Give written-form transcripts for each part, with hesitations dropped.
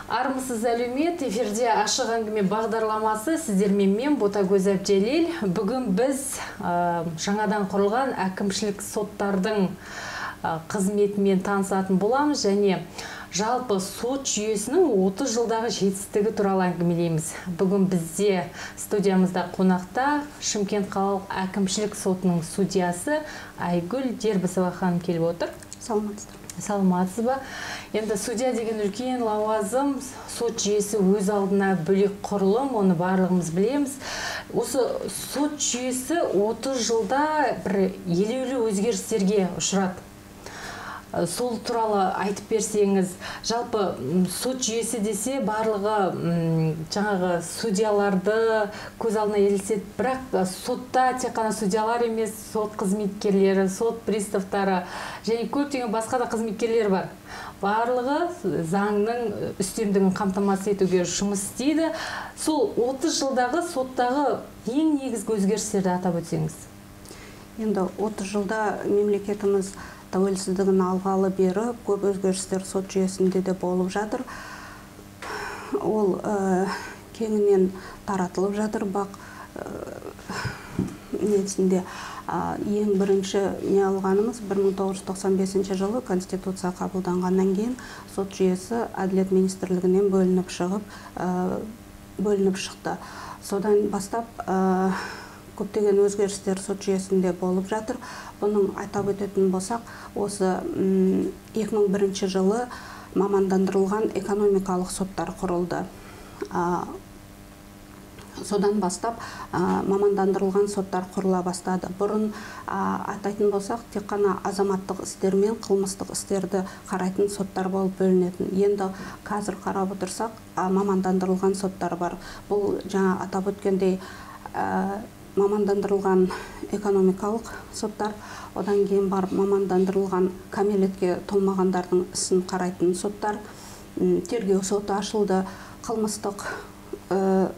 Армысыз, әлеумет! Эфирде «Ашық әңгіме» бағдарламасы. Сіздермен мен, Ботагөз Әбделил. Бүгін біз жаңадан құрылған әкімшілік соттардың қызметімен танысатын боламыз және жалпы сот жүйесінің 30 жылдағы жетістігі туралы әңгімелейміз. Бүгін бізде студиямызда қонақта Шымкент қалалық әкімшілік сотының судьясы Айгүл Дербісова ханым келіп отыр. Саламатсыздар. Саламатсыз ба? Енді судья деген үлкен лауазым, сот жүйесі өз алдына бөлек құрылым, оны барлығымыз білеміз. Осы сот жүйесі 30 жылда бір елеулі өзгерістерге ұшырады. Сол туралы айтып берсеңіз. Жалпы сот жүйесі десе, барлығы жаңағы судьяларды көз алдына елестетеді, бірақ сотта тек қана судьялар емес, сот қызметкерлері, сот приставтары және көптеген басқа да қызметкерлер бар. Барлығы заңның үстемдігін қамтамасыз етуге жұмыс істейді. Сол 30 жылдағы соттағы ең негізгі өзгерістерді атап өтсеңіз. Енді 30 жылда, мемлекетіміз тәуелсіздігін алғалы бері, көп өзгерістер сот жүйесінде де болып жатыр. Ол кеңінен таратылып жатыр бақ несінде. Ең бірінші не алғанымыз, 1995 жылы Конституция қабылданғаннан кейін сот жүйесі Әділет министрлігінен бөлініп шықты. Содан бастап көптеген өзгерістер сот жүйесінде болып жатыр. Бұның атап өтетін болсақ, осы 2001 жылы мамандандырылған экономикалық соттар құрылды. Содан бастап мамандандырылған соттар құрыла бастады. Бұрын атайтын болсақ, тек қана азаматтық істер мен қылмыстық істерді қарайтын соттар болып бөлінетін. Енді қазір қарап отырсақ, мамандандырылған соттар бар. Бұл жаңа атап өткендей мамандандырылған экономикалық соттар, одан кейін барып мамандандырылған кәмелетке толмағандардың ісін қарайтын соттар, тергеу соты ашылды, қылмыстық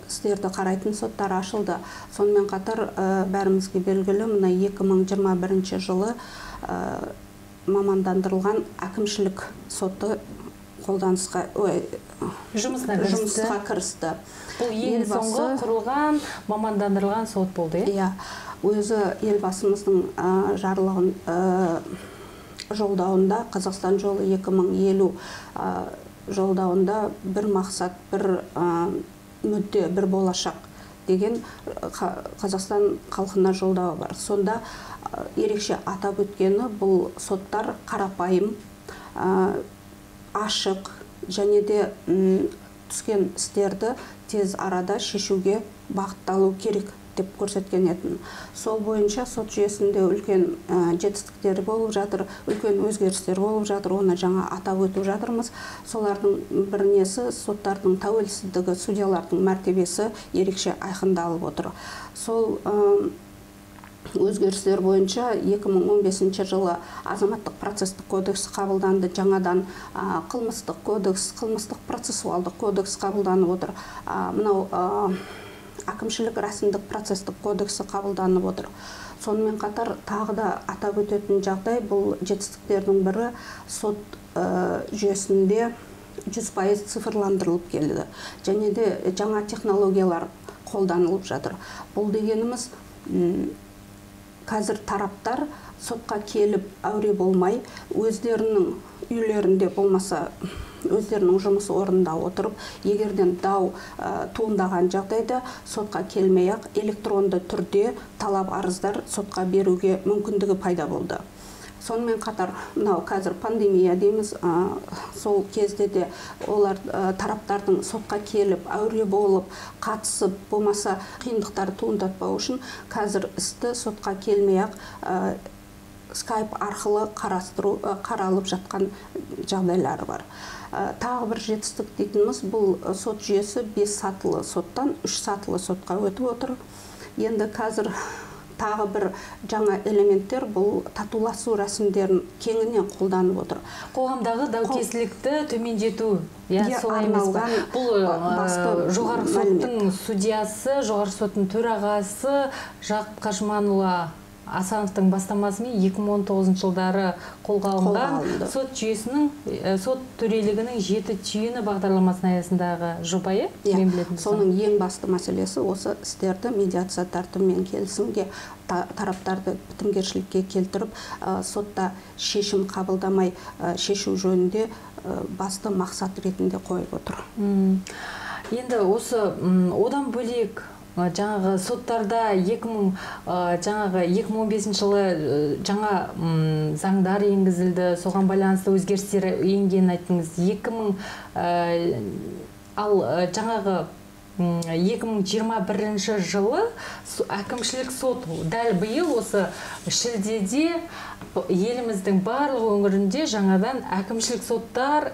істерді қарайтын соттар ашылды. Сонымен қатар, бәрімізге белгілі, мына 2021 жылы мамандандырылған әкімшілік соты қолданысқа, ой, жұмысына кірісті. Жұмысқа кірісті. Бұл ең соңғы құрылған мамандандырылған сот болды, иә? Иә, өзі Елбасымыздың жарлығын, жолдауында, «Қазақстан жолы 2050» жолдауында бір мақсат, бір мүдде, бір болашақ деген Қазақстан халқына жолдауы бар. Сонда ерекше атап өткені, бұл соттар қарапайым, ашық және де түскен істерді тез арада шешуге бағытталу керек деп көрсеткен етін. Сол бойынша сот жүйесінде үлкен жетістіктер болып жатыр, үлкен өзгерістер болып жатыр, оны жаңа атап өтіп жатырмыз. Солардың бірнесі, соттардың тәуелсіздігі, судьялардың мәртебесі ерекше айқындалып отыр. Сол өзгерістер бойынша 2015 жылы Азаматтық процестік кодекс қабылданды, жаңадан Қылмыстық кодекс, Қылмыстық процессуалдық кодекс қабылданып отыр. Мынау Әкімшілік рәсімдік процестік кодексі қабылданып отыр. Сонымен қатар тағы да атап өтетін жағдай, бұл жетістіктердің бірі, сот жүйесінде 100% цифрландырылып келді және де жаңа технологиялар қолданылып жатыр. Бұл дегеніміз, қазір тараптар сотқа келіп әуре болмай, өздерінің үйлерінде болмаса өздерінің жұмыс орнында отырып, егерден дау туындаған жағдайда сотқа келмей ақ электронды түрде талап арыздар сотқа беруге мүмкіндігі пайда болды. Сонымен қатар мынау қазір пандемия дейміз, сол кезде де олар тараптардың сотқа келіп әуре болып қатысып, болмаса қиындықтар туындатпау үшін қазір істі сотқа келмей ақ скайп арқылы қарастыру, қаралып жатқан жағдайлары бар. Тағы бір жетістік дейтініміз, бұл сот жүйесі бес сатылы соттан үш сатылы сотқа өтіп отыр. Енді қазір тағы бір жаңа элементтер, бұл татуласу рәсімдерін кеңінен қолданып отыр. Қоғамдағы даукесілікті төмендету, иә, солай емес па? Бұл басты Жоғарғы соттың судьясы, Жоғарғы соттың төрағасы Жақып Қажманұлы Асановтың бастамасымен 2019 жылдары қолға алынған сот жүйесінің, сот төрелігінің 7 түйіні бағдарламасының аясындағы жоба, мен білетін. Соның ең басты мәселесі осы істерді медиация тәртібімен келісімге, тараптарды бітімгершілікке келтіріп, сотта шешім қабылдамай шешу жөнінде басты мақсат ретінде қойып отыр. Енді осы одан бөлек жаңағы соттарда 2015 жылы жаңа заңдар енгізілді, соған байланысты өзгерістер енгенін айттыңыз. Ал жаңағы 2021 жылы әкімшілік сот дәл биыл осы шілдеде еліміздің барлық өңірінде жаңадан әкімшілік соттар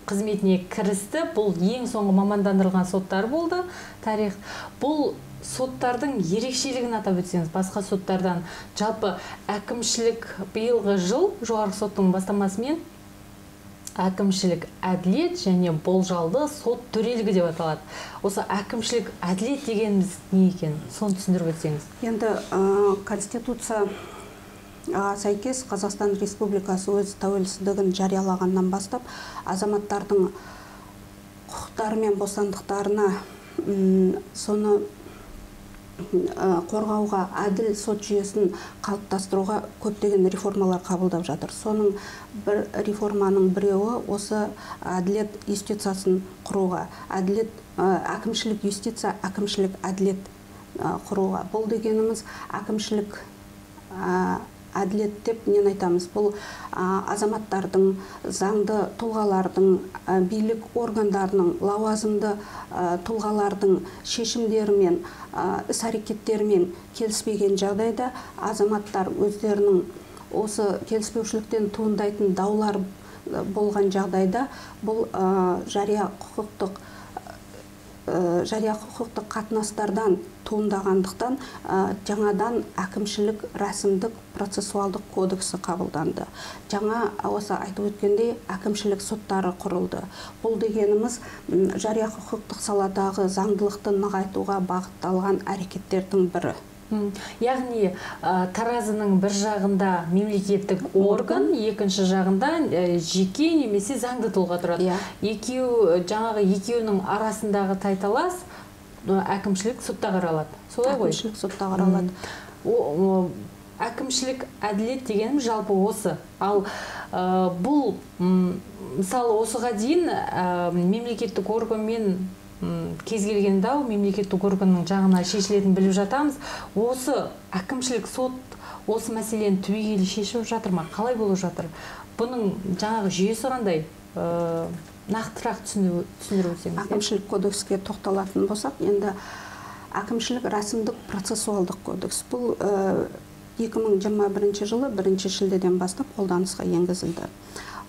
қызметіне кірісті. Бұл ең соңғы мамандандырылған соттар болды тарих. Бұл соттардың ерекшелігін атап өтсеңіз, басқа соттардан жалпы әкімшілік биылғы жыл жоғарғы соттың бастамасымен әкімшілік әділет және болжалды сот төрелігі деп аталады. Осы әкімшілік әділет дегеніміз не екен? Соны түсіндіріп өтсеңіз. Енді Конституция сәйкес Қазақстан Республикасы өз тәуелсіздігін жариялағаннан бастап азаматтардың құқықтары мен бостандықтарына, соны қорғауға, әділ сот жүйесін қалыптастыруға көптеген реформалар қабылдап жатыр. Соның бір реформаның біреуі осы әділет юстициясын құруға, әділет, әкімшілік юстиция, әкімшілік әділет құруға. Бұл дегеніміз әкімшілік әділет деп нені айтамыз? Бұл азаматтардың, заңды тұлғалардың, билік органдарының, лауазымды тұлғалардың шешімдерімен, іс-әрекеттерімен келіспеген жағдайда азаматтар өздерінің осы келіспеушіліктен туындайтын даулар болған жағдайда бұл жария құқықтық қатынастардан туындағандықтан жаңадан әкімшілік рәсімдік процессуалдық кодексі қабылданды. Жаңа осы айтып өткендей әкімшілік соттары құрылды. Бұл дегеніміз жария құқықтық саладағы заңдылықты нығайтуға бағытталған әрекеттердің бірі. Яғни таразының бір жағында мемлекеттік орган, екінші жағында жеке немесе заңды тұлға тұрады. Жаңағы екеуінің арасындағы тайталас әкімшілік сотта қаралады. Солай ғой? Әкімшілік сотта қаралады. Әкімшілік әділет дегенім жалпы осы. Ал бұл мысалы осыға дейін мемлекеттік органмен кез келген дау мемлекеттік органның жағына шешілетін біліп жатамыз. Осы әкімшілік сот осы мәселені түбегейлі шешіп жатыр ма? Қалай болып жатыр? Бұның жаңағы жүйесі қандай? Нақтырақ түсіндіріп өтсеңіз. Әкімшілік кодекске тоқталатын болсақ, енді әкімшілік рәсімдік процессуалдық кодекс. Бұл 2021 жылы 1 шілдеден бастап қолданысқа енгізілді.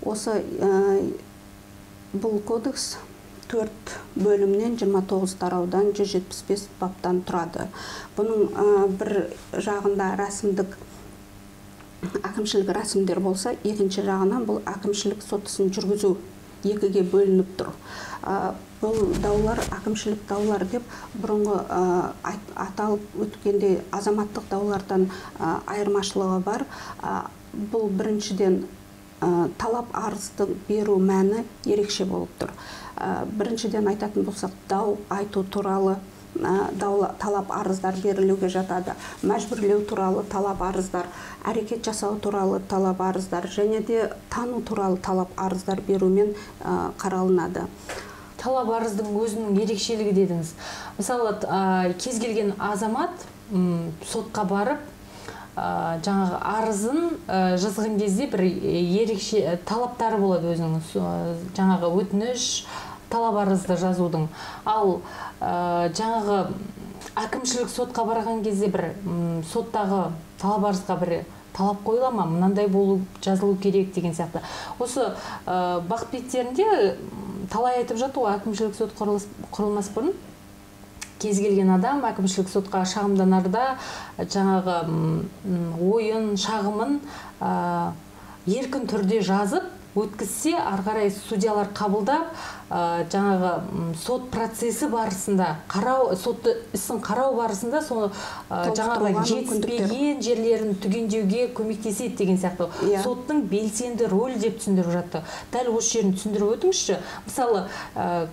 Осы бұл кодекс 4 бөлімнен, 29 тараудан, 175 баптан тұрады. Бұның бір жағында рәсімдік әкімшілік рәсімдер болса, екінші жағынан бұл әкімшілік сот ісін жүргізу екіге бөлініп тұр. Бұл даулар әкімшілік даулар деп бұрынғы аталып өткендей азаматтық даулардан айырмашылығы бар. Бұл біріншіден талап арызды беру мәні ерекше болып тұр. Біріншіден айтатын болсақ, дау айту туралы талап арыздар берілуге жатады, мәжбүрлеу туралы талап арыздар, әрекет жасау туралы талап арыздар және де тану туралы талап арыздар берумен қаралынады. Талап арыздың өзінің ерекшелігі дедіңіз. Мысалы, кез келген азамат сотқа барып, жаңағы арызын жазған кезде бір ерекше талаптары болады өзінің, жаңағы өтініш, талап арызды жазудың. Ал жаңағы әкімшілік сотқа барған кезде бір соттағы талап арызға бір талап қойыла ма, мынандай болу жазылу керек деген сияқты. Осы бақ беттерінде талай айтып жатты ғой, әкімшілік сот құрылмас бұрын кез келген адам әкімшілік сотқа шағымданарда жаңағы ойын, шағымын еркін түрде жазып, өткізсе, ары қарай судьялар қабылдап, жаңағы сот процесі барысында, қарау, сотты ісін қарау барысында соны жаңағы жетіспеген жерлерін түгендеуге көмектеседі деген сияқты. Соттың белсенді рөлі деп түсіндіріп жатты. Дәл осы жерін түсіндіріп өтіңізші. Мысалы,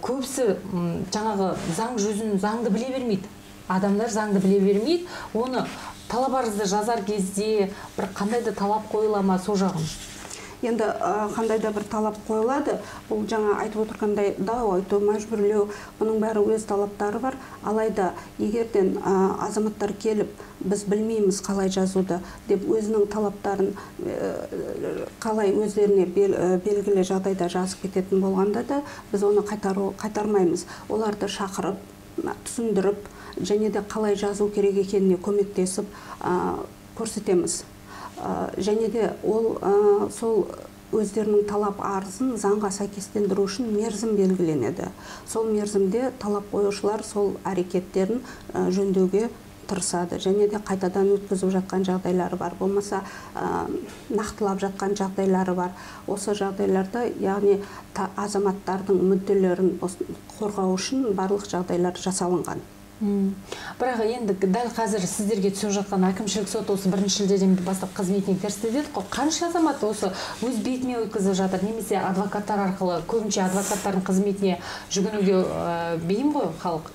көбісі жаңағы заң жүзін, заңды біле бермейді. Адамдар заңды біле бермейді. Оны талап арызды жазар кезде бір қандай да талап қойыла ма, сол жағын? Енді қандай да бір талап қойылады. Бұл жаңа айтып отырғандай дау айту, мәжбүрлеу, бұның бәрі өз талаптары бар. Алайда егерден азаматтар келіп, біз білмейміз қалай жазуды деп өзінің талаптарын қалай өздеріне белгілі жағдайда жазып кететін болғанда да, біз оны қайтармаймыз. Оларды шақырып, түсіндіріп, және де қалай жазу керек екеніне көмектесіп көрсетеміз. Және де ол сол өздерінің талап арызын заңға сәйкестендіру үшін мерзім белгіленеді. Сол мерзімде талап қоюшылар сол әрекеттерін жөндеуге тырысады. Және де қайтадан өткізіп жатқан жағдайлары бар, болмаса нақтылап жатқан жағдайлары бар. Осы жағдайларда, яғни азаматтардың мүдделерін қорғау үшін барлық жағдайлар жасалынған. Бірақ енді дәл қазір сіздерге түсіп жатқан әкімшілік сот осы 1 шілдеден бастап қызметіне кірісті дедік қой. Қанша азамат осы өз бетімен өткізіп жатыр, немесе адвокаттар арқылы, көбінше адвокаттардың қызметіне жүгінуге бейім ғой халық.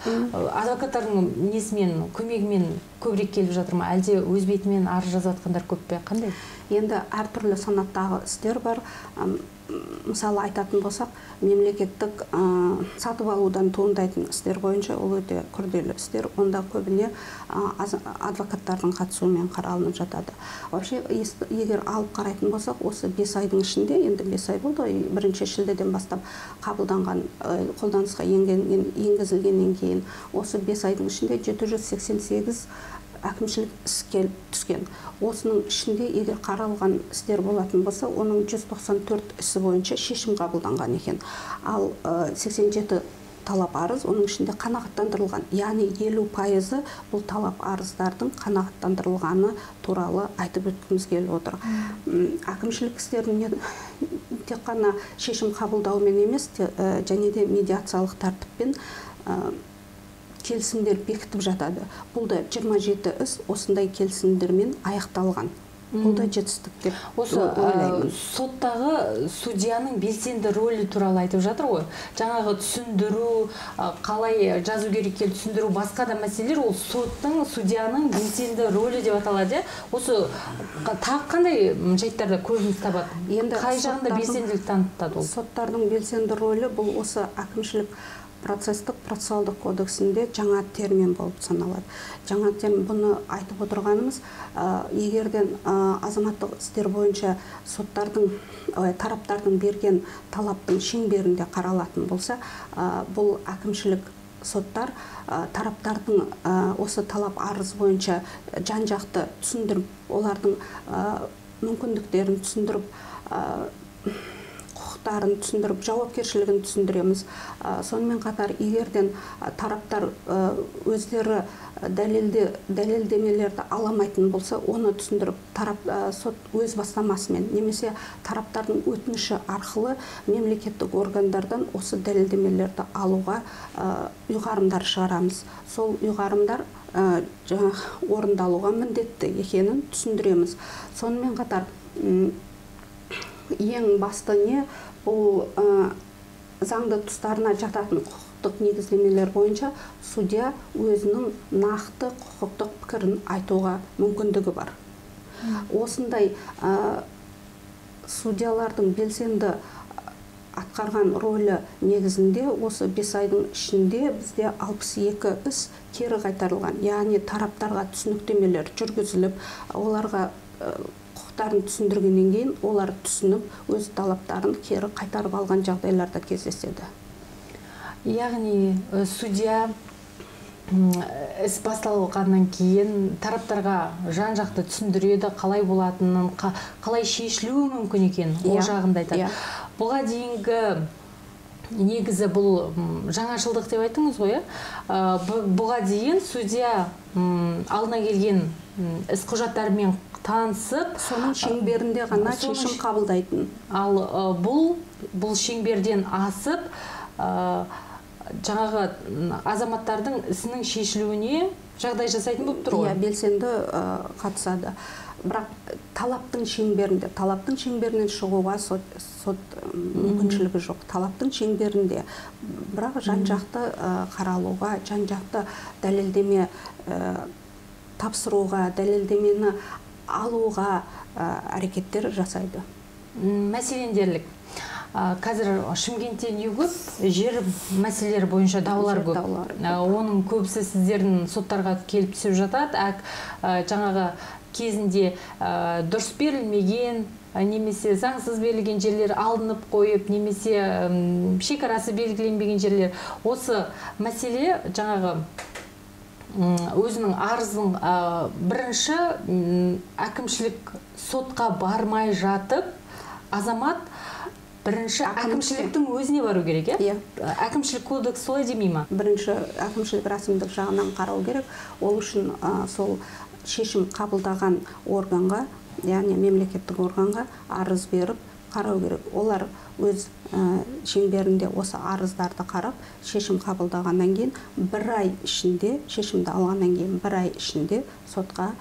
Адвокаттардың несімен, көмегімен көбірек келіп жатыр ма, әлде өз бетімен арыз жазып жатқандар көп пе? Қандай? Енді әртүрлі санаттағы істер бар. Мысалы айтатын болсақ, мемлекеттік сатып алудан туындайтын істер бойынша ол өте күрделі істер. Онда көбіне адвокаттардың қатысуымен қаралынып жатады. Вообще, егер алып қарайтын болсақ, осы 5 айдың ішінде, енді 5 ай болды, 1 шілдеден бастап қабылданған, қолданысқа енгізілгеннен кейін, осы 5 айдың ішінде 788 әкімшілік іс келіп түскен. Осының ішінде егер қаралған істер болатын болса, оның 194 ісі бойынша шешім қабылданған екен. Ал 87 талап арыз оның ішінде қанағаттандырылған. Яғни 50% бұл талап арыздардың қанағаттандырылғаны туралы айтып өткіміз келіп отыр. Әкімшілік істердің тек қана шешім қабылдаумен емес, және де медиациялық тәртіппен келісімдер бекітіп жатады. Бұл да 27 іс осындай келісімдермен аяқталған. Бұл да жетістік деп ойлаймын. Осы соттағы судьяның белсенді рөлі туралы айтып жатыр ғой. Жаңағы түсіндіру, қалай жазу керек екенін түсіндіру, басқа да мәселелер ол соттың, судьяның белсенді рөлі деп аталады. Осы тағы қандай жайттарда көрініс табады? Енді қай жағында белсенділік танытады ол? Соттардың белсенді рөлі бұл осы әкімшілік процестік процессуалдық кодексінде жаңа термин болып саналады. Жаңа термин, бұны айтып отырғанымыз, егерден азаматтық істер бойынша соттардың, тараптардың берген талаптың шеңберінде қаралатын болса, бұл әкімшілік соттар тараптардың осы талап арыз бойынша жан-жақты түсіндіріп, олардың мүмкіндіктерін түсіндіріп, құқықтарын түсіндіріп, жауапкершілігін түсіндіреміз. Сонымен қатар егерден тараптар өздері дәлелдемелерді аламайтын болса, оны түсіндіріп, тарап сот өз бастамасымен немесе тараптардың өтініші арқылы мемлекеттік органдардан осы дәлелдемелерді алуға ұйғарымдар шығарамыз. Сол ұйғарымдар орындалуға міндетті екенін түсіндіреміз. Сонымен қатар ең басты не, бұл заңды тұстарына жататын құқықтық негіздемелер бойынша судья өзінің нақты құқықтық пікірін айтуға мүмкіндігі бар. Осындай судьялардың белсенді атқарған рөлі негізінде осы 5 айдың ішінде бізде 62 іс кері қайтарылған. Яғни тараптарға түсініктемелер жүргізіліп, оларға құқықтарын түсіндіргеннен кейін олар түсініп, өз талаптарын кері қайтарып алған жағдайларда кездеседі. Яғни судья іс басталғаннан кейін тараптарға жан-жақты түсіндіреді, қалай болатынын, қалай шешілуі мүмкін екенін, ол жағында айтады. Бұға дейінгі Негізі бұл жаңашылдық деп айттыңыз ғой, бұға дейін судья алдына келген іс құжаттарымен танысып, соның шеңберінде ғана шешім қабылдайтын. Ал бұл шеңберден асып, жаңағы азаматтардың ісінің шешілуіне жағдай жасайтын болып тұр ғой. Иә, белсенді қатысады. Бірақ талаптың шеңберінде, талаптың шеңберінен шығуға сот мүмкіншілігі жоқ. Талаптың шеңберінде, бірақ жан-жақты қаралуға, жан-жақты дәлелдеме тапсыруға, дәлелдемені алуға әрекеттер жасайды. Мәселен дерлік, қазір Шымкентте не көп, жер мәселелері бойынша даулар көп. Оның көбісі сіздердің соттарға келіп түсіп жатады. Жаңағы кезінде дұрыс берілмеген, немесе заңсыз берілген жерлер алынып қойып, немесе шекарасы белгіленбеген жерлер. Осы мәселе жаңағы өзінің арызын бірінші әкімшілік сотқа бармай жатып, азамат бірінші әкімшіліктің өзіне бару керек, иә? Әкімшілік кодекс солай демей ма? Бірінші әкімшілік рәсімдік жағынан қарау керек. Ол үшін сол шешім қабылдаған органға, яғни мемлекеттік органға арыз беріп қарау керек. Олар өз шеңберінде осы арыздарды қарап, шешім қабылдағаннан кейін бір ай ішінде, шешімді алғаннан кейін бір ай ішінде сотқа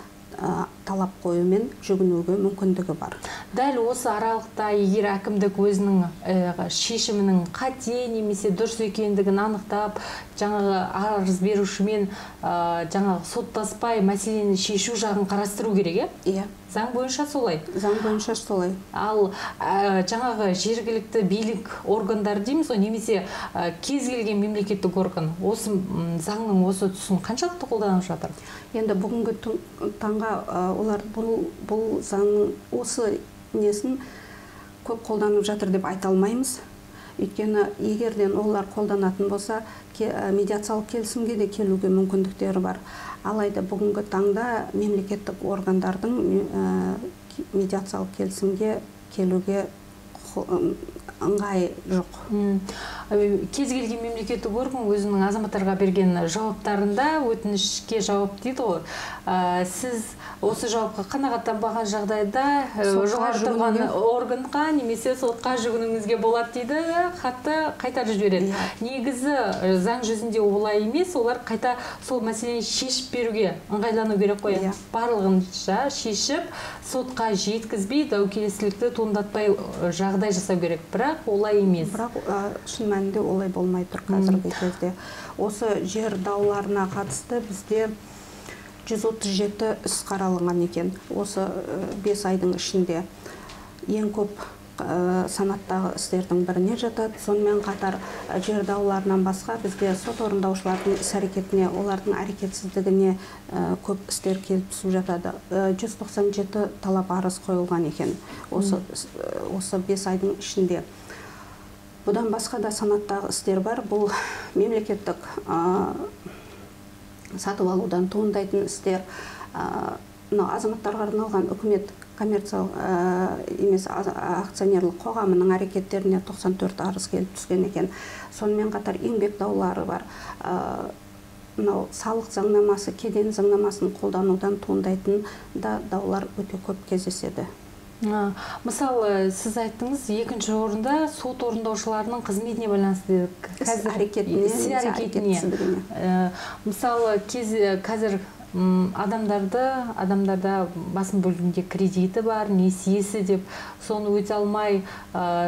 талап қоюмен жүгінуге мүмкіндігі бар. Дәл осы аралықта егер әкімдік өзінің шешімінің қате немесе дұрыс екендігін анықтап, жаңағы арыз берушімен жаңағы соттаспай мәселені шешу жағын қарастыру керек, иә? Иә. Заң бойынша солай. Заң бойынша солай. Ал жаңағы жергілікті билік органдары дейміз ғой, немесе кез келген мемлекеттік орган осы заңның осы тұсын қаншалықты қолданып жатыр? Енді бүгінгі таңға олар бұл заңның осы несін көп қолданып жатыр деп айта алмаймыз. Өйткені егерден олар қолданатын болса, медиациялық келісімге де келуге мүмкіндіктері бар. Алайда бүгінгі таңда мемлекеттік органдардың медиациялық келісімге келуге ыңғайы жоқ. Кез келген мемлекеттік орган өзінің азаматтарға берген жауаптарында өтінішке жауап дейді ғой. Сіз осы жауапқа қанағаттанбаған жағдайда жоғары тұрған органға немесе сотқа жүгінуіңізге болады дейді, хатты қайтарып жібереді. Негізі заң жүзінде олай емес, олар қайта сол мәселені шешіп беруге ыңғайлану керек қой. Барлығын шешіп, сотқа жеткізбей, даукелестілікті туындатпай жағдай жасау керек. Бірақ олай емес. Бірақ шын мәнінде олай болмай тұр қазіргі кезде. Осы жер дауларына қатысты бізде 137 іс қаралынған екен. Осы 5 айдың ішінде ең көп санаттағы істердің біріне жатады. Сонымен қатар жер дауларынан басқа бізде сот орындаушылардың іс әрекетіне, олардың әрекетсіздігіне көп істер келіп түсіп жатады. 197 талап арыз қойылған екен осы 5 айдың ішінде. Бұдан басқа да санаттағы істер бар. Бұл мемлекеттік сатып алудан туындайтын істер, азаматтарға арналған үкімет коммерциялық емес акционерлік қоғамының әрекеттеріне 94 арыз келіп түскен екен. Сонымен қатар еңбек даулары бар. Салық заңнамасы, кеден заңнамасын қолданудан туындайтын да даулар өте көп кездеседі. Мысалы, сіз айттыңыз, екінші орында сот орындаушыларының қызметіне байланысты дедік. Іс әрекетіне. Мысалы, қазір адамдарда басым бөлігінде кредиті бар, несиесі деп, соны өте алмай,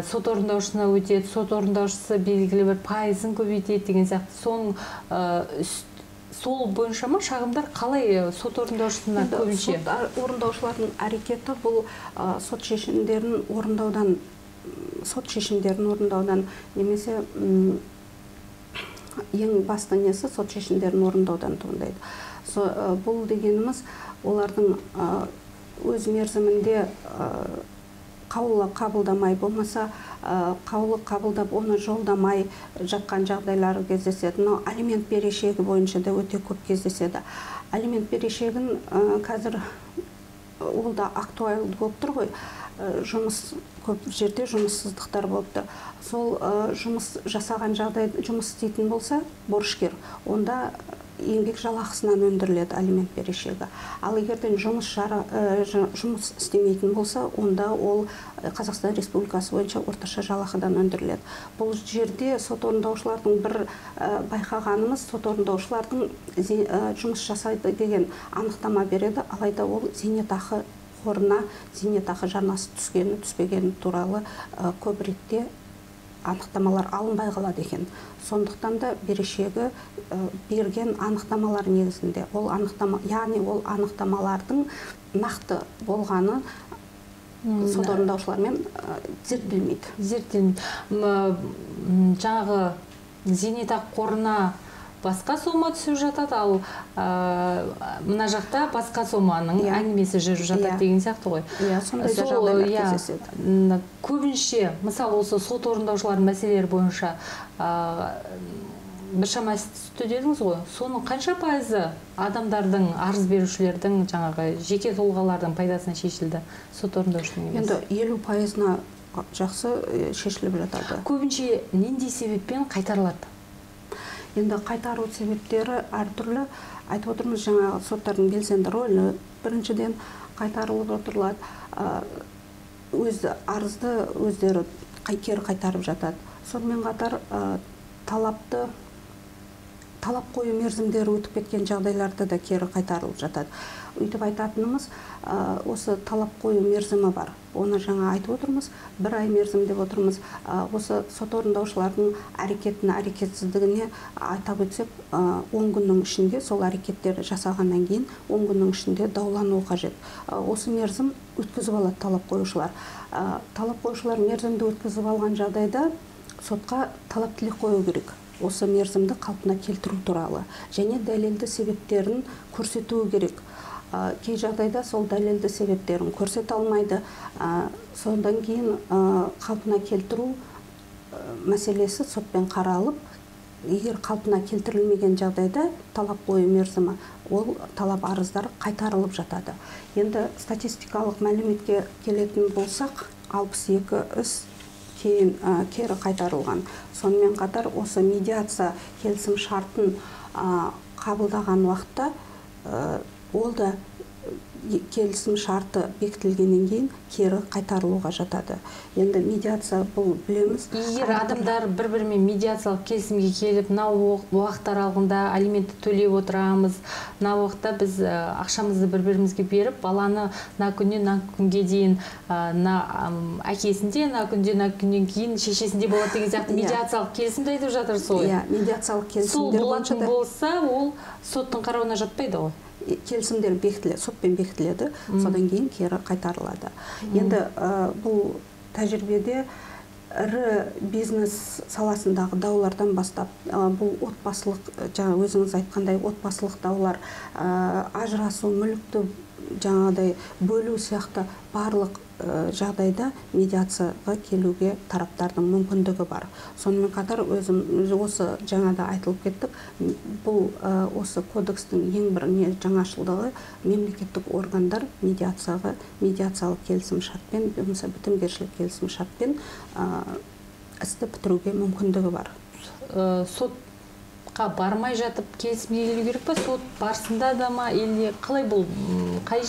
сот орындаушысына өтеді, сот орындаушысы белгілі бір пайызын көбейтеді деген сияқты. Соның сол бойынша ма шағымдар қалай сот орындаушысына көбінше? Сот орындаушылардың әрекеті бұл сот шешімдерін орындаудан, немесе ең басты несі сот шешімдерін орындаудан туындайды. Бұл дегеніміз олардың өз мерзімінде қаулы қабылдамай, болмаса қаулы қабылдап оны жолдамай жатқан жағдайлары кездеседі. Но алимент берешегі бойынша да өте көп кездеседі. Алимент берешегін қазір ол да актуалды болып тұр ғой. Жұмыс көп жерде жұмыссыздықтар болып тұр. Сол жұмыс жасаған жағдай, жұмыс істейтін болса борышкер, онда еңбек жалақысынан өндіріледі алимент берешегі. Ал егерден жұмыс істемейтін болса, онда ол Қазақстан Республикасы бойынша орташа жалақыдан өндіріледі. Бұл жерде сот орындаушылардың бір байқағанымыз, сот орындаушылардың жұмыс жасайды деген анықтама береді, алайда ол зейнетақы қорына зейнетақы жарнасы түскені, түспегені туралы көп ретте анықтамалар алынбай қалады екен. Сондықтан да берешегі берген анықтамалар негізінде, ол анықтама, яғни ол анықтамалардың нақты болғаны сот орындаушылармен зерттелмейді. Зерттелмейді. Жаңағы зейнетақы қорына басқа сома түсіп жатады, ал мына жақта басқа соманың әңгімесі жүріп жатады деген сияқты ғой. Иә, сондай да жағдайлар кездеседі. Көбінше, мысалы, осы сот орындаушылардың мәселелері бойынша біршама іс түсті дедіңіз ғой. Соның қанша пайызы адамдардың, арыз берушілердің, жаңағы жеке тұлғалардың пайдасына шешілді сот орындаушының емес? Енді 50%-на жақсы шешіліп жатады. Көбінше нендей себеппен қайтарылады? Енді қайтару себептері әртүрлі. Айтып отырмыз, жаңағы соттардың белсенді рөлі біріншіден қайтарылып отырылады. Өз арызды өздері кері қайтарып жатады. Сонымен қатар талап қою мерзімдері өтіп кеткен жағдайларда да кері қайтарылып жатады. Өйтіп айтатынымыз, осы талап қою мерзімі бар. Оны жаңа айтып отырмыз, бір ай мерзім деп отырмыз. Осы сот орындаушылардың әрекетіне, әрекетсіздігіне атап өтсек, 10 күннің ішінде сол әрекеттерді жасағаннан кейін 10 күннің ішінде даулануы қажет. Осы мерзім өткізіп алады талап қоюшылар. Талап қоюшылар мерзімді өткізіп алған жағдайда сотқа талап тілек қою керек. Осы мерзімді қалпына келтіру туралы және дәлелді себептерін көрсетуі керек. Кей жағдайда сол дәлелді себептерін көрсете алмайды. Содан кейін қалпына келтіру мәселесі сотпен қаралып, егер қалпына келтірілмеген жағдайда талап қою мерзімі, ол талап арыздар қайтарылып жатады. Енді статистикалық мәліметке келетін болсақ, 62 іс кейін кері қайтарылған. Сонымен қатар осы медиация келісім шартын қабылдаған уақытта ол да келісім шарты бекітілгеннен кейін кері қайтарылуға жатады. Енді медиация бұл білеміз. Егер адамдар бір-бірімен медиациялық келісімге келіп, мына уақыт аралығында алиментті төлеп отырамыз, мына уақытта біз ақшамызды бір-бірімізге беріп, баланы мына күннен мына күнге дейін мына әкесінде, мына күнде мына күннен кейін шешесінде болады деген сияқты медиациялық келісімді айтып жатыр сол. Иә, медиациялық келісімдер болатын болса, ол соттың қарауына жатпайды ғой. Келісімдер бекітіледі, сотпен бекітіледі, содан кейін кері қайтарылады. Енді бұл тәжірибеде ірі бизнес саласындағы даулардан бастап, бұл отбасылық, жаңа өзіңіз айтқандай отбасылық даулар, ажырасу, мүлікті жаңағыдай бөлу сияқты барлық жағдайда медиацияға келуге тараптардың мүмкіндігі бар. Сонымен қатар өзім осы жаңада айтылып кеттік, бұл осы кодекстің ең бір жаңашылдығы мемлекеттік органдар медиацияға медиациялық келісім шартпен, болмаса бітімгершілік келісім шартпен істі бітіруге мүмкіндігі бар. Сотқа бармай жатып келісімге келу керек па? Сот барысында да ма, или қалай бұл қай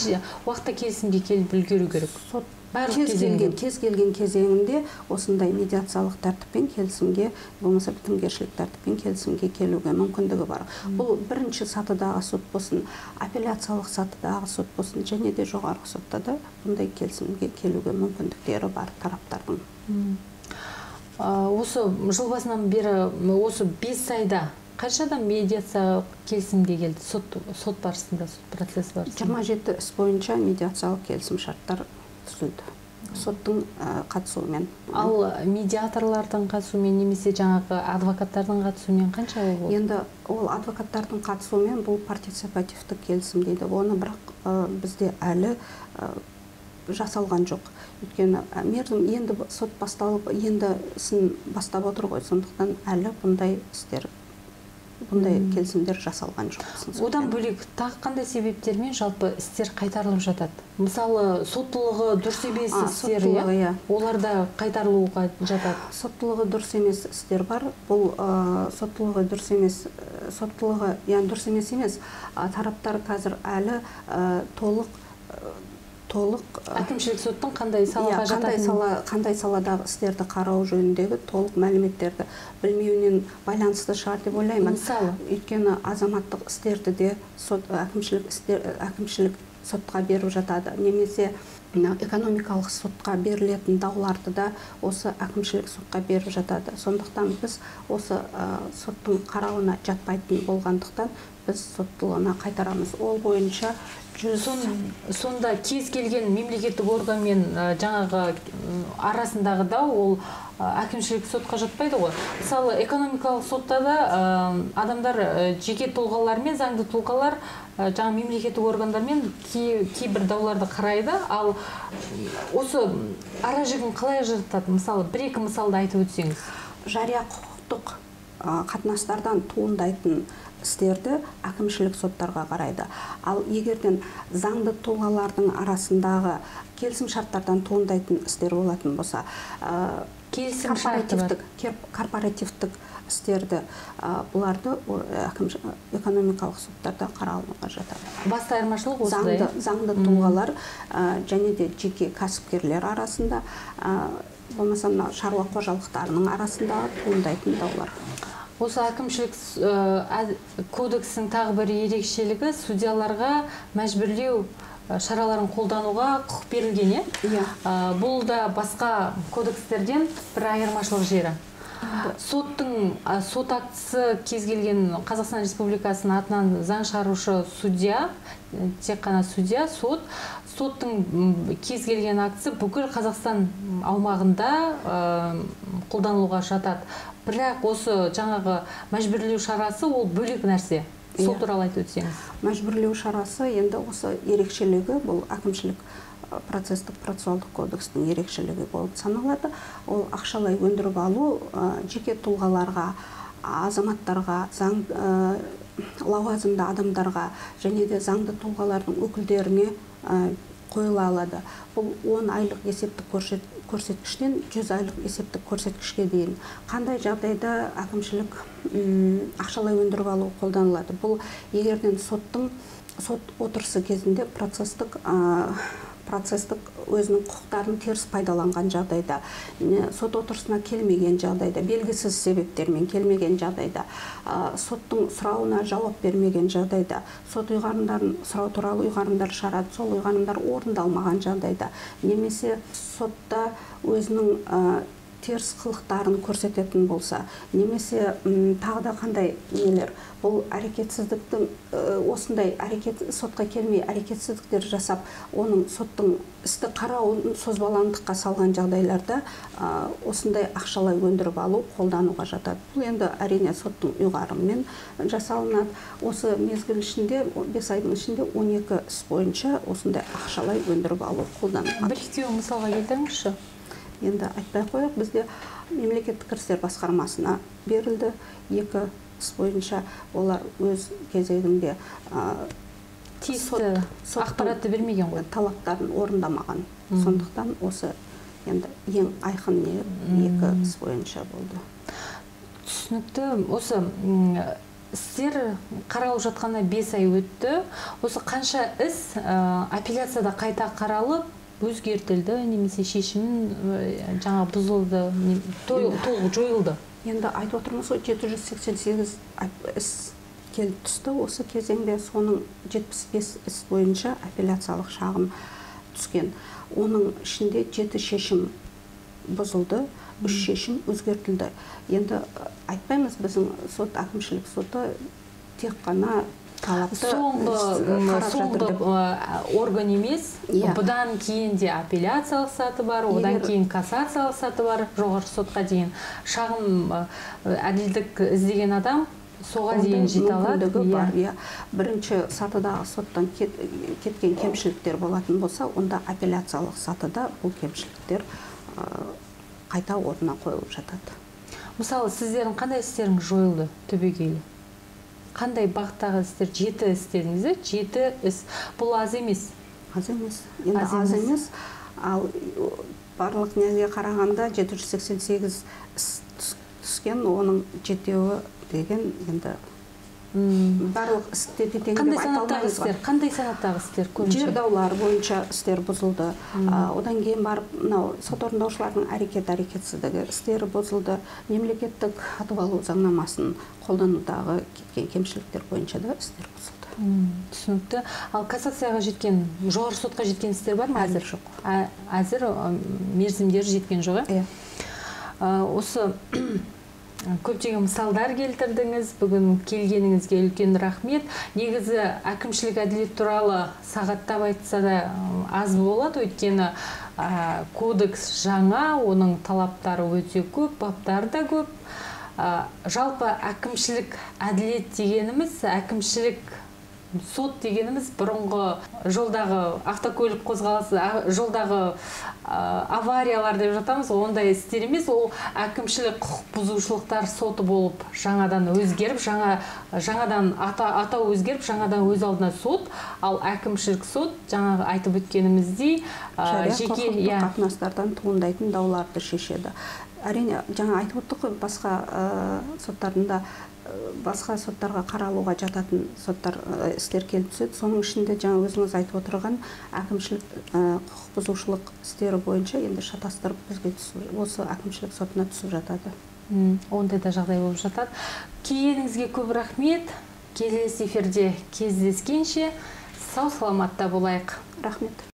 уақытта келісімге келіп үлгеру керек? Сот кез келген кезеңінде осындай медиациялық тәртіппен келісімге, болмаса бітімгершілік тәртіппен келісімге келуге мүмкіндігі бар. Бұл бірінші сатыдағы сот болсын, апелляциялық сатыдағы сот болсын, және де жоғарғы сотта да бұндай келісімге келуге мүмкіндіктері бар тараптардың. Осы жыл басынан бері осы 5 айда қанша адам медиациялық келісімге келді? Сот барысында, сот процесі барысында? 27 іс бойынша медиациялық келісім шарттар түзілді. Соттың қатысуымен. Ал медиаторлардың қатысуымен немесе жаңағы адвокаттардың қатысуымен қанша болды? Енді ол адвокаттардың қатысуымен бұл партиципативтік келісім дейді. Оны бірақ бізде әлі жасалған жоқ. Өйткені мерзім енді сот басталып, енді ісін бастап отыр ғой, сондықтан әлі бұндай істер Бұндай келісімдер жасалған жоқ. Одан бөлек тағы қандай себептермен жалпы істер қайтарылып жатады? Мысалы, соттылығы дұрыс емес істер, иә? Олар да қайтарылуға жатады. Соттылығы дұрыс емес істер бар. Бұл соттылығы дұрыс емес, соттылығы, яғни дұрыс емес емес, тараптар қазір әлі толық әкімшілік соттың қандай салаға жататынын, қандай саладағы істерді қарау жөніндегі толық мәліметтерді білмеуінен байланысты шығар деп ойлаймын. Мысалы, өйткені азаматтық істерді де сот, әкімшілік істер, әкімшілік сотқа беріп жатады, немесе экономикалық сотқа берілетін дауларды да осы әкімшілік сотқа беріп жатады. Сондықтан біз осы соттың қарауына жатпайтын болғандықтан біз соттылығына қайтарамыз. Ол бойынша сонда кез келген мемлекеттік органмен жаңағы арасындағы дау ол әкімшілік сотқа жатпайды ғой. Мысалы, экономикалық сотта да адамдар жеке тұлғалар мен заңды тұлғалар жаңа мемлекеттік органдармен кейбір дауларды қарайды. Ал осы ара жігін қалай ажыратады? Мысалы, бір-екі мысалды айтып өтсеңіз. Жария құқықтық қатынастардан туындайтын істерді әкімшілік соттарға қарайды. Ал егерден заңды тұлғалардың арасындағы келісім шарттардан туындайтын істер болатын болса, корпоративтік істерді, бұларды экономикалық соттарда қаралуға жатады. Басты айырмашылық осындай. Заңды тұлғалар және де жеке кәсіпкерлер арасында, болмаса мына шаруа қожалықтарының арасында туындайтын даулар. Осы әкімшілік кодекстің тағы бір ерекшелігі судьяларға мәжбүрлеу шараларын қолдануға құқық берілген, иә? Бұл да басқа кодекстерден бір айырмашылық жері. Соттың сот актісі кез келген Қазақстан Республикасының атынан заң шығарушы судья, тек қана судья, сот, соттың кез келген актісі бүкіл Қазақстан аумағында қолданылуға жатады. Бірақ осы жаңағы мәжбүрлеу шарасы ол бөлек нәрсе. Сол туралы айтып өтсеңіз. Мәжбүрлеу шарасы енді осы ерекшелігі, бұл әкімшілік процестік процессуалдық кодекстің ерекшелігі болып саналады. Ол ақшалай өндіріп алу жеке тұлғаларға, азаматтарға, заң лауазымды адамдарға және де заңды тұлғалардың өкілдеріне қойыла алады. Бұл 10 айлық есептік көрсеткіштен 100 айлық есептік көрсеткішке дейін. Қандай жағдайда әкімшілік ақшалай өндіріп алу қолданылады? Бұл егерден соттың сот отырысы кезінде процестік өзінің құқықтарын теріс пайдаланған жағдайда, сот отырысына келмеген жағдайда, белгісіз себептермен келмеген жағдайда, соттың сұрауына жауап бермеген жағдайда, сот ұйғарымдарын сұрау туралы ұйғарымдар шығарады, сол ұйғарымдар орындалмаған жағдайда, немесе сотта өзінің теріс қылықтарын көрсететін болса, немесе тағы да қандай нелер, бұл әрекетсіздіктің осындай әрекет сотқа келмей әрекетсіздіктер жасап, оның соттың істі қарауын созбалаңдыққа салған жағдайларда осындай ақшалай өндіріп алу қолдануға жатады. Бұл енді әрине соттың ұйғарымымен жасалынады. Осы мезгіл ішінде 5 айдың ішінде 12 іс бойынша осындай ақшалай өндіріп алу қолданылады. Бір-екеуін мысалға келтіріңізші. Енді айтпай қояйық, бізде мемлекеттік кірістер басқармасына берілді 2 іс бойынша, олар өз кезегінде тиісті ақпаратты бермеген ғой, талаптарын орындамаған. Сондықтан осы енді ең айқын 2 іс бойынша болды. Түсінікті. Осы істер қаралып жатқанына 5 ай өтті. Осы қанша іс апелляцияда қайта қаралып өзгертілді немесе шешімін жаңа бұзылды, толық жойылды? Енді айтып отырмыз ғой, 788 іс келіп түсті осы кезеңде, соның 75 іс бойынша апелляциялық шағым түскен. Оның ішінде 7 шешім бұзылды, 3 шешім өзгертілді. Енді айтпаймыз, біздің сот, әкімшілік соты тек қана соңғы орган емес, бұдан кейін де апелляциялық саты бар, одан кейін кассациялық саты бар, жоғарғы сотқа дейін. Шағын әділдік іздеген адам соға дейін жете алады. Бірінші сатыдағы соттан кеткен кемшіліктер болатын болса, онда апелляциялық сатыда бұл кемшіліктер қайта орнына қойылып жатады. Мысалы, сіздердің қандай істеріңіз жойылды түбегейлі? Қандай бағыттағы істер? 7 іс дедіңіз, 7 іс. Бұл аз емес. Аз емес. Енді аз емес. Ал барлық неге қарағанда 788 іс түскен, оның 7-еуі деген енді барлық істе тең деп айта алмаймыз. Қандай санаттағы істер көбінше? Жер даулары бойынша істер бұзылды. Одан кейін барып мынау сот орындаушылардың әрекет-әрекетсіздігі істері бұзылды. Мемлекеттік сатып алу заңнамасын қолданудағы кеткен кемшіліктер бойынша да істер бұзылды. Түсінікті. Ал кассацияға жеткен, жоғары сотқа жеткен істер бар ма? Әзір жоқ. Әзір мерзімдері жеткен жоқ, иә? Осы көптеген мысалдар келтірдіңіз. Бүгін келгеніңізге үлкен рахмет. Негізі әкімшілік әділет туралы сағаттап айтса да аз болады, өйткені кодекс жаңа, оның талаптары өте көп, баптары да көп. Жалпы әкімшілік әділет дегеніміз, әкімшілік сот дегеніміз бұрынғы жолдағы автокөлік қозғалысы, жолдағы авариялар деп жатамыз, ондай істер емес. Ол әкімшілік құқық бұзушылықтар соты болып жаңадан өзгеріп, жаңадан атау өзгеріп, жаңадан өз алдына сот. Ал әкімшілік сот, жаңағы айтып өткеніміздей, жеке қатынастардан туындайтын дауларды шешеді. Әрине, жаңа айтып өттік қой, басқа соттардың да басқа соттарға қаралуға жататын соттар істер келіп түседі. Соның ішінде жаңа өзіңіз айтып отырған әкімшілік құқық бұзушылық істері бойынша енді шатастырып бізге түсіп, осы әкімшілік сотына түсіп жатады. Ондай да жағдай болып жатады. Келгеніңізге көп рахмет. Келесі эфирде кездескенше сау саламатта болайық. Рахмет.